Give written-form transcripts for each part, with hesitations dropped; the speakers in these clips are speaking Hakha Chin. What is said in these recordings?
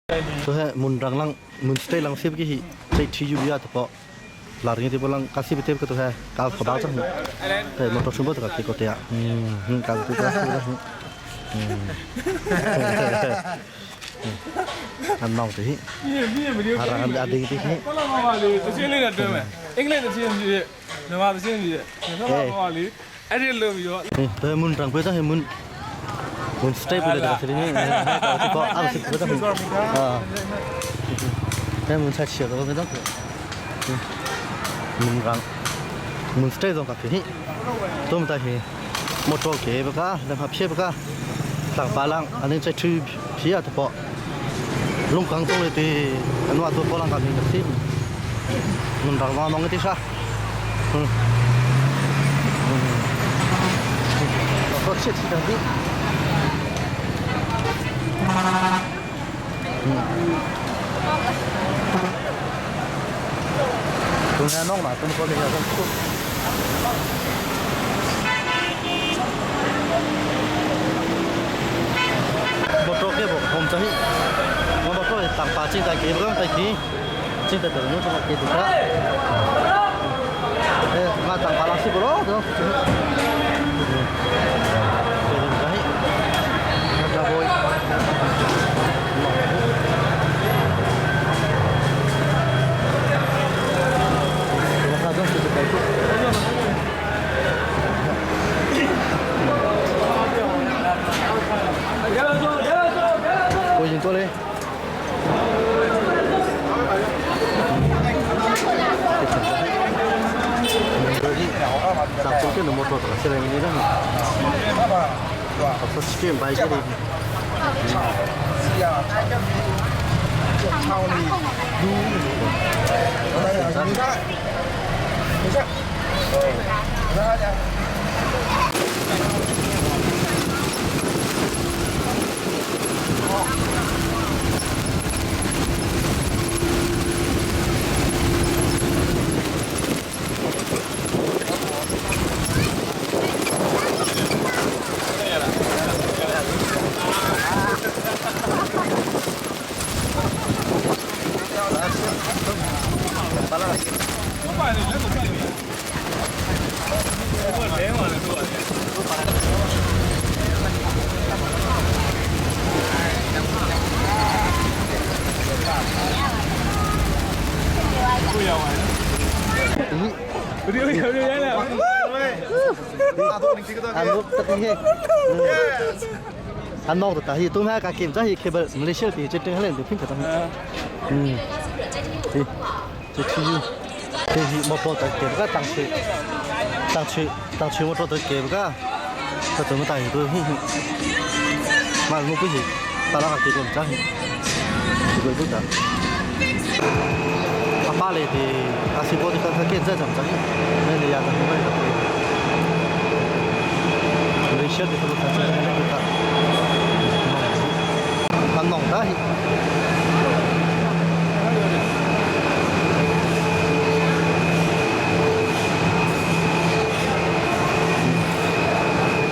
To he mun rang lang mun stay lang sip ki hi chei thi yu bia to po la ring ti bolang ka sip te ko to he ka kho ba chang te motor sumbo to ka ki ko te a hm ka tu ka su an nong te hi ara an ding ti hi ကလာမပါလေတချင်းလေးနဲ့တွဲမယ်အင်္ဂလိပ်တချင်းပြည့်မြန်မာတချင်းပြည့်မြန်မာပါလေအဲ့ဒီလိုပြီးတော့ te mun rang pe ta he mun mun stay pu le ta se ni ka ti ko a se ko ta ha te mun cha chi ko ta mun rang mun stay zong ka ki hi tom ta hi motor ke ba ka lam ha phe ba ka tlang pa lang anin chai thu phi a to po lung kang tong le ti anwa to po lang ka ni ka sim mun rang ma nong ti sha hmm ko che chi ta bi tung na nong ma tung ko le ya ko motor ke bo hom cha hi motor tang pa ching tai ke ba tai ki ching tai nu to ke tu ka eh ma tang pa lang si bo lo to ke ding ka hi ta boy ka jong si kai ku ko yin to le 咱昨天的摩托车，现在你这个，说七点半这里。 ဘိုင်လက်ကိုပြည့်နေဟိုလဲပါလေတော့ကိုရပါဘယ်လိုရရလဲ Anh lúc tất nhiên anh mong được tại tôi ha cả kiểm tra thì khi bật Malaysia thì trên trên lên thì phim thật ừ thì thì thì thì một bộ tập kiểm cái tăng chữ tăng chữ tăng chữ một bộ tập kiểm cái cái怎么打都mà một cái gì ta là cái kiểm tra thì cái cái đó 阿爸嚟thì阿小波啲咁佢見真係就唔準，咩你又就冇咩特別。Malaysia thì không có cái này kita. Ăn nòng đấy.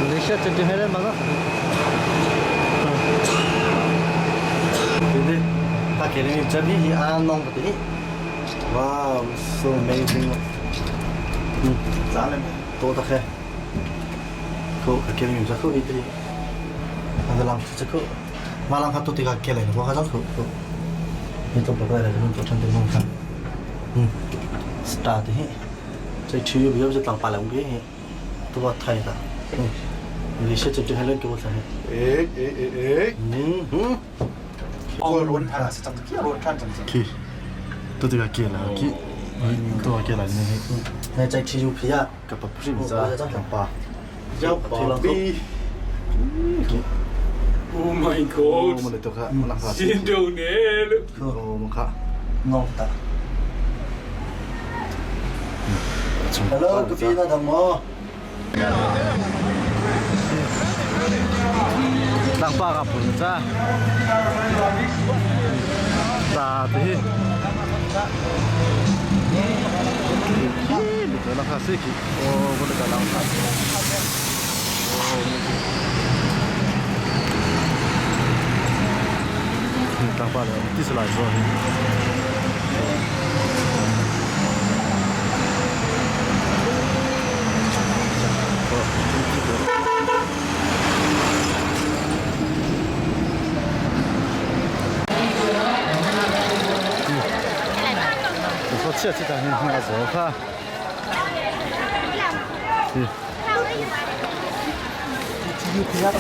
Malaysia jadi heran mana? Jadi tak kira ni jadi ăn nòng cái gì? Wow, so amazing. To tak he. Ko ka kele mi ko itri. Adalang sa ko. Malang ka to tiga kele ko ka ko. Ko. Ni to pa la ni to chan de mong ka. Hmm. Start he. Chai thi yu bi tang pa la ngi he. To ba thai da. Hmm. Ni se chai helen ko sa he. 诶诶诶诶， Hmm. Hmm. 过轮胎是怎么个轮胎怎么？ Ki. To tiga kele ki. To kele ni he. Nai chai thi yu phi ya. 个不是你在 Tang pa. 要宝贝。 Oh my god 我们的看，我那个， ရှင်းတုံနေလို့ 我们看， Nong ta. Hello, good evening, thằng Mo. Tang pa ka pun cha. Ta ti. Ki ni la kha se ki. O bo le ka la kha. Tlangpar le ti salai zo hi. 说这这很好做哈。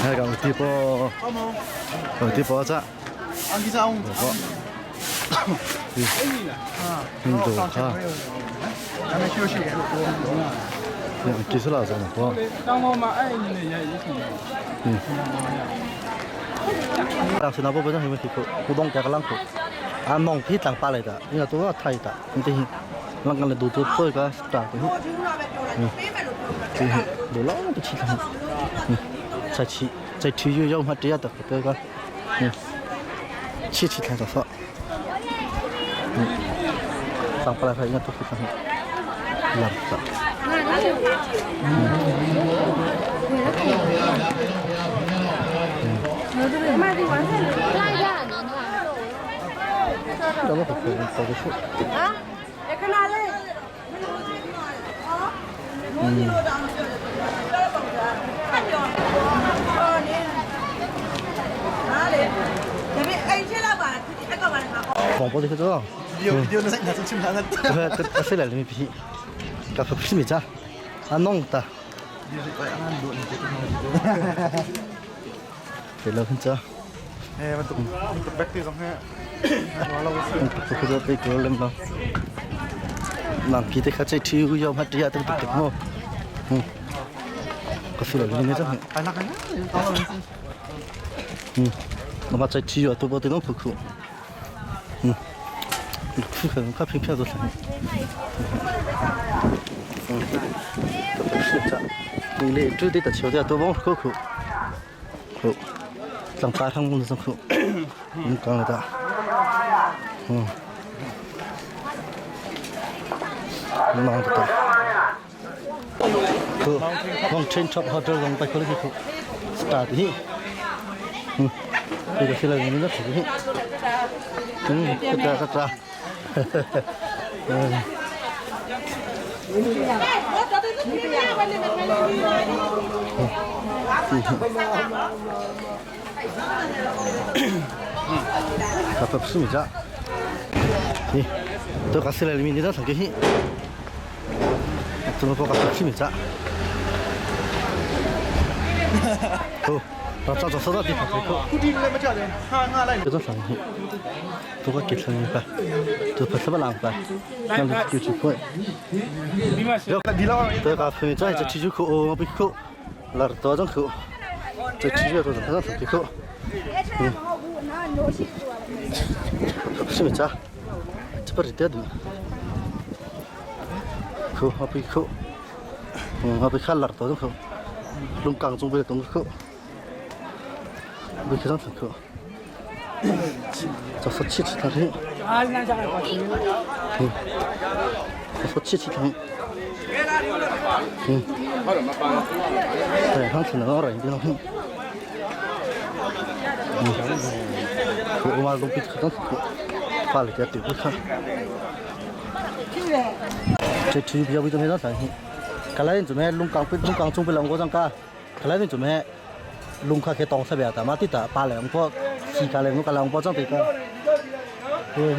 还讲地波，地波子。 七七天就说，嗯，上不来他应该都是上两个。嗯。广播这个这。个谁来了没皮？个不是没家，啊弄的。对了，很早。哎，我都白天上班。我被狗了嘛？那记得看这体育要买这样的的么？嗯，可是了，你那这。嗯，那么在体育都不得弄苦苦。嗯，苦可能快平平都成。嗯，是这，你那住的的球队都往苦苦。好，咱大堂工作苦，你讲了的。嗯。 nong ta khu nong train top hotel nong ta khu khu start hi thì cái là mình rất thích ừ ta ta ta Cà phê sữa thì tôi có xe này mình đi ra thằng cái 怎么不搞起名字？哦，那早早收到地方口。这种上去，都个给成一块，就不什么浪费，那就就去可以。这个分这这啤酒口，哦，不口，那多种口，这啤酒都是多种口。嗯。什么子？这不是得的。口好比口，好比看哪多种口，弄钢中不东口，不去上口，这是七七他的，嗯，这是七七他，嗯，对，他是那个人，嗯，我嘛弄比去上口，发了点对不看。这体育比较为什么上山？看来你准备弄钢弄钢准备了，我讲噶，看来你准备弄块去当设备，但嘛滴得把两个时间来，我讲两个装这个，对，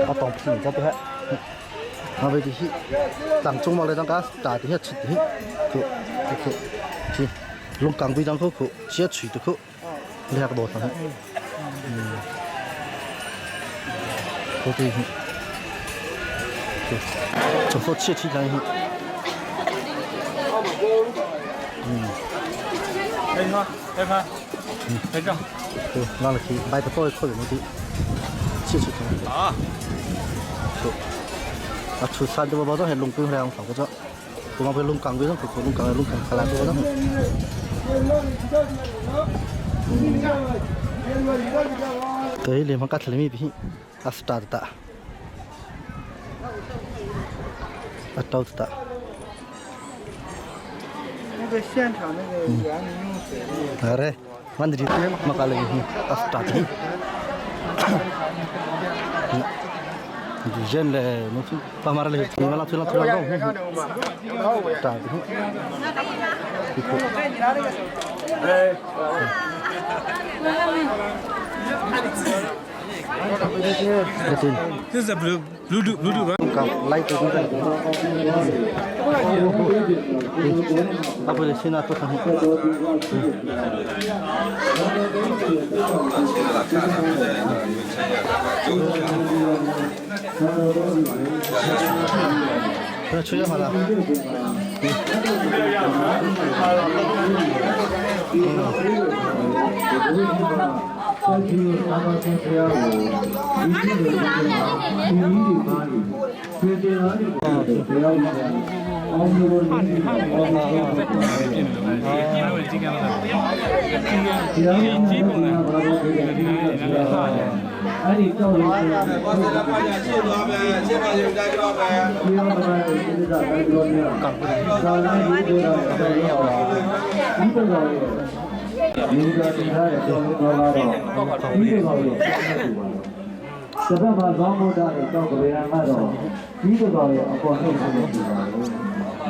我当屁股不还，那边就是当中嘛来当个打底下吃的，去去去，弄钢规张口口，先吹的口，你那个多少？嗯，好对。就说切切两嗯。拍拍拍拍，嗯，拍照。对，拿了去买个多一块的东西，切切啊。对。啊，出山都不包装，还弄归回来，放个这，不光会弄钢规上，不弄钢弄钢下来多少？对，连方干出来没比，啊是大的大。啊，刀子大。那个现场那个园林用水。来嘞。Mandiri makale hi asta hi. Jen le no chu pamar le mala chu la chu la ta hi. This is a blue Bluetooth Bluetooth ပဲ Light ကိုကြည့်အပေါ်စနာတော့ဟိချွေးမှာလား ဒီလိုကြည့်ကြမှာဒီကြီးပုံစံဒီလိုဟာတယ် အဲ့ဒီတော့လေ ပါမယ်ရှင်းပါရှင်းကြပါမယ် ဒီတော့ဘာလဲဒီကတိုက်တော်များသာလန်ဒီတော့ဆက်ရောက်လာဒီတော့ရဲ့ဒီကတင်ထားတဲ့တော်တော်လာတော့ဒီတော့ရဲ့စပတ်မှာသောမို့တာတဲ့တော့ကြရံကတော့ဒီတော့ရဲ့အပေါ်ဆုံးဖြစ်နေပါလေ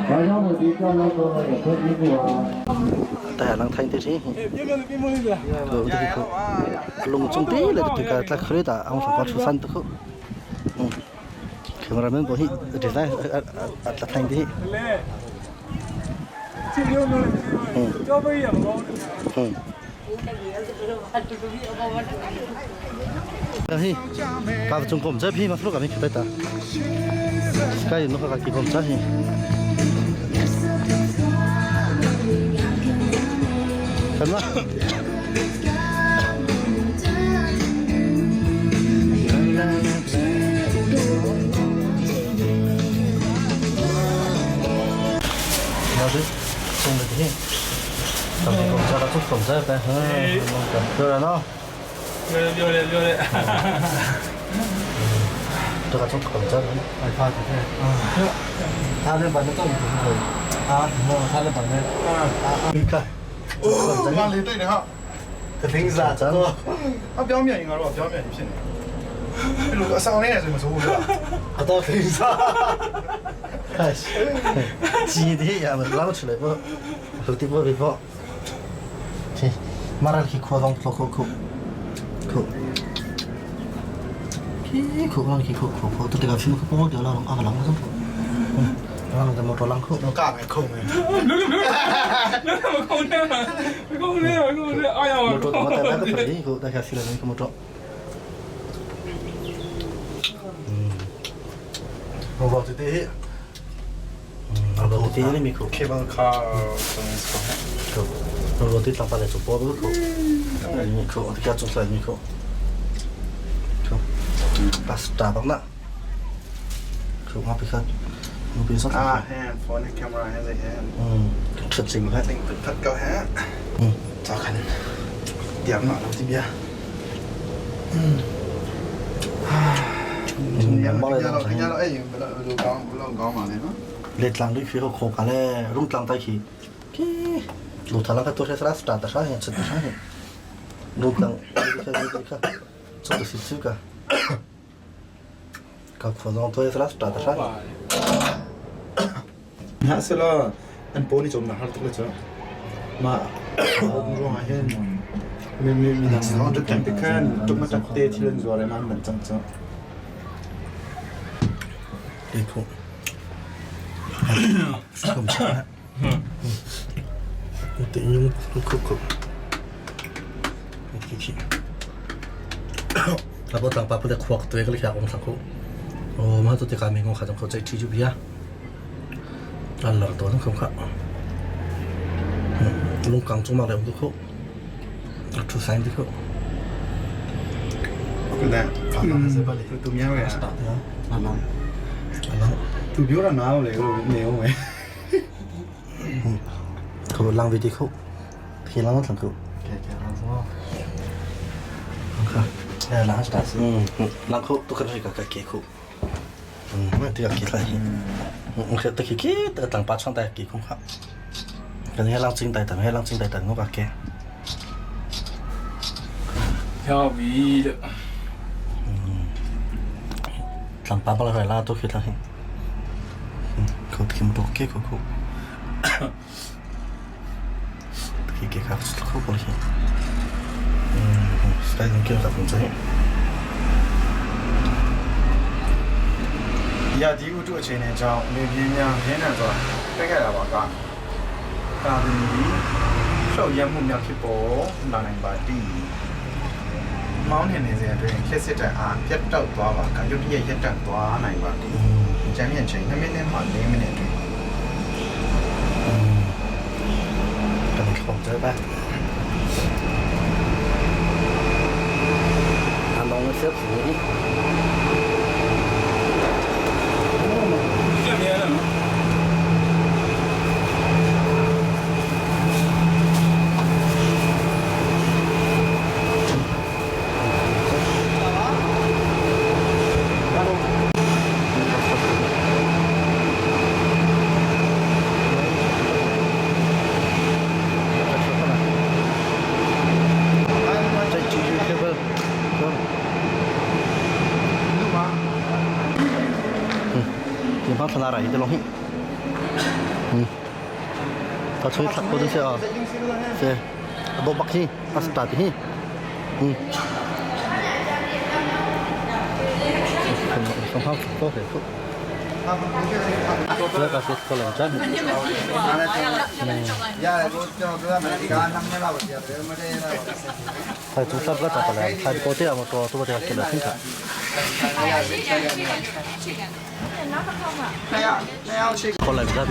။ဒါကြောင့်မို့ဒီကြောင့်တော့ရဲ့ခွင့်ပြုမှုဟာ แต่ลังไทยที่ ပြင်းပြင်းပြင်းပြင်းလေး ko ti ko lung chung te le ti ka tla khre ta ang sa chu san to ko cameraman bo hi design atla thain ti လေချစ်ရုံလို့ကြောပေးရမကောင်း hm hi pa chung kom cha phi ma flo ka mi khata ta sky no ka ki kom cha hi kan ma လာဒီဆုံးတယ်ဟင်တော်ကောင်ကြတာတော့ကောင်ကြပဲဟမ်ပြောရနော် ပြောပြောတယ်ပြောတယ် တော့ကတော့ကောင်ကြတယ်အိုင်ဖာတယ်ဟာလည်းဘာလို့တော့ဟာမောထားလည်းဘာလဲအာဒီက ငါလေတိတ်နေဟာ တသိန်းစားတော့ အပြောင်းမြန်ရင်ငါတို့ကပြောင်းမြန်ဖြစ်နေအဲ့လိုအဆောင်လေးနဲ့ဆိုမစိုးဘူးလား အတော့သိန်းစားဟဲ့ကြည်တဲ့ရမလောက်ချလေဘောဟိုတိဘောဘောချီမာရခိခေါ်တော့ခခုခုခုခိခုလောခိခုခုခုတတကဖိမကပေါ်ကြလာတော့အကလောင်းစမ်းလောင်းတဲ့မော်တော်လောင်းခု တော့ကမယ်ခုံမယ် လူလူလူလူမကောင်းနဲ့မကောင်းနဲ့မကောင်းနဲ့အာရမ မော်တော်တော့တဲ့ဘက်ကတည်းကတခါစီလာနေကမော်တော် ဟိုဘောတည်း မော်တော်တည်းနေမိခု ခေဘန်ကာဆုံးဆုံး ခုမော်တော်တည်းတပါလေစပေါ်ဘူးခုမိခုတကချွတ်လိုက်မိခုခုပတ်စတာတော့နာခုမပိခတ်မပိစ အာ တာ hand phone camera has a hand อืมชุดจริงฮะ think ဖတ်ကောဟဲ့ကြောက်ခံเดี๋ยวหน่อยทีเดียว မော်လေ တော့ တော့ ညတော့အဲ့ရင်ဘယ်လိုကောင်းဘယ်လိုကောင်းပါလဲနော် လေတလန်လေးခေခေါကလည်းရုံတလန်တိုက်ခိကေလူထလာကတော့ဆက်စတာတရှာဟင်ချက်တရှာဟင်ရုံတလန်ခေခေခေချက်တစီစုကကခေါ်တော့တော့ဆက်စတာတရှာ ဟာဆလာအန်ပိုနီချုံနာဟာတကချာမာဘုံရောဟင်မီမီမီနာစတော့တန်တကန်တုမတက်တေချီလန်ဇော်ရမန်မန်ချမ်ချာ ဒီခုဆုံးချာတင်ယုံခုခုခိခိလာပေါ်တန်ပါပတဲ့ခွက်တွေကလေးခါအောင်စခုโอ้มาตัวติกาเมงงขาจงเข้าใจที่จุบิยาอันหลังตัวนึงคำค่ะลุงกังจงมาแล้วทุกคนทุสัยทุกคน ဟုတ်တယ်သူများပဲ ตัดเนาะอันนั้นอันนั้น သူပြောတာနားလေလို့နေအောင်ပဲ เขาลังวิดีโอทีลังนั่นคือ ကဲကဲလာစော ค่ะเออลังสตาร์อืมลังเขาตัวกันกับเกคู่อืมไม่ตีกับเกอะไรอืมคือตะกี้กี้แต่ต่างปาช่องแต่เกคู่ครับกันให้ลังจริงแต่แต่ให้ลังจริงแต่แต่งกับเก ရောက်ပြီလို့ Tlang pa pala la to khit la hi. Ko kim to ke ko ko. Ki ke ka ko ko hi. Stai ding ke ta pun cha hi. ရာဒီဥတုအခြေအနေကြောင့်လေပြင်းများပြင်းထန်စွာတက်ခဲ့တာပါကကာဗင်ဒီရှော့ရက်မှုများဖြစ်ပေါ်လာနိုင်ပါသည်မောင်းနေနေစဉ်အတွင်းခက်စစ်တဲ့အားပြတ်တောက်သွားပါကရုတ်တရက်ရပ်တန့်သွားနိုင်ပါသည်ကျန်းမြန်ချိန်2မိနစ်မှ4မိနစ်အတွင်း Kan ik gewoon erbij. 啊，弄个小皮。 ပြက်နေရတယ်နော် 这继续开吧，走。嗯，你帮他拿来一个东西。嗯，他出去他过这些啊，是，多把去，他是打的。嗯。从他多回复。这个是可能真。 ရတယ်ကိုကျွန်တော်ပြောရမယ်ဒီကား2မိနစ်လောက်ပဲပြတယ်မတည့်တော့ 他做啥不咋不来，他搞这样么做，做不了给了很卡。 နှစ်ယောက်နှစ်ယောက်ရှိ 过来不咋的。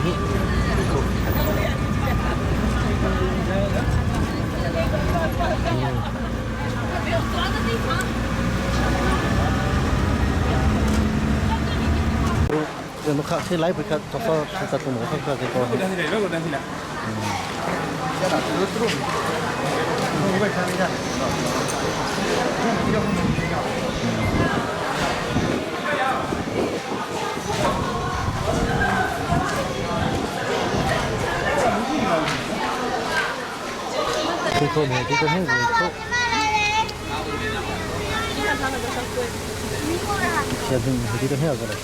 我看谁来不看，多少是在中国看看这个。 တန်းစီလိုက်ဘက်ကိုတန်းစီလိုက် ရတာသူတို့သူတို့ဘယ်ခံရလဲ 这个没，这个没，这个。现在你这个没有过来说。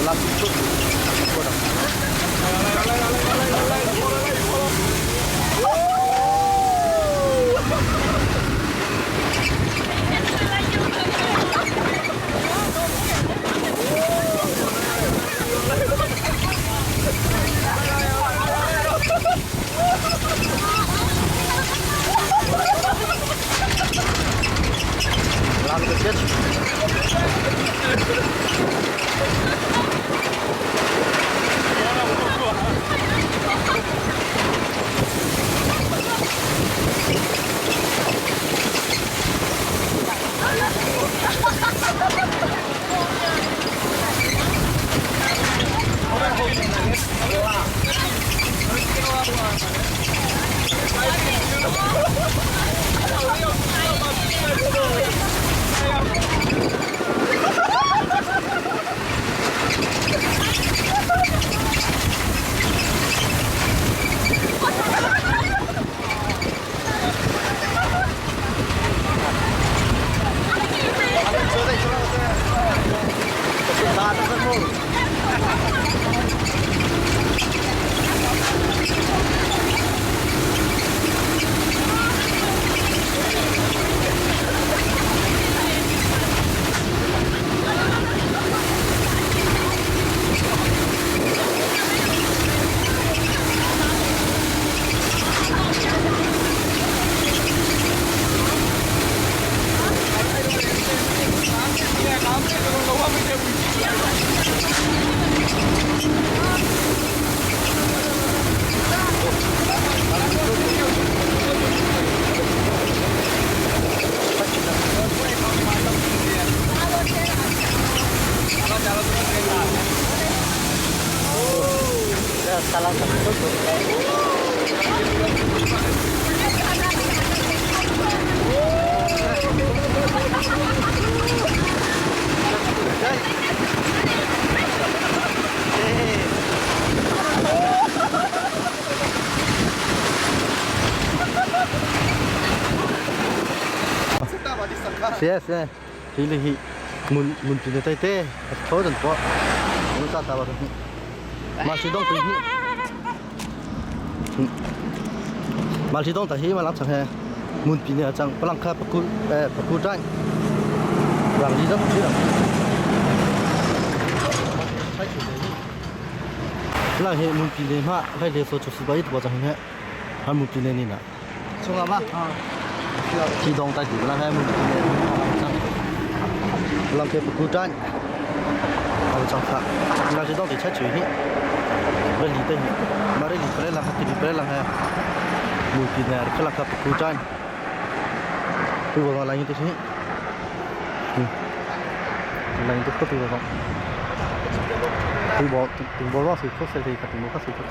Lam chu ko da. Lam ka chết. Yes, yes. Hi le hi mun mun pi ne tai te tho dan po. Mun ta ta ba hi. Ma si dong pi hi. Ma si dong ta hi ma lak chang he. Mun pi ne chang palang kha pakul eh pakul dai. Lang ji dong chi lang. Lang he mun pi ne ma lai le so chu su ba yi bo chang he. Ha mun pi ne ni na. Chung ma. Chi dong ta ji lang he mun pi ne. Lang ke pakul dai. Ang chang kha. Lang si dong ti cha chu hi. Re li te hi. Ma re li pre lang kha ti pre lang he. Mun pi ne kha lang kha pakul dai. Tu bo lang tu hi. Lang tu ko tu bo. Tu bo tu bo ro si ko se ti kha tu mo kha si ko.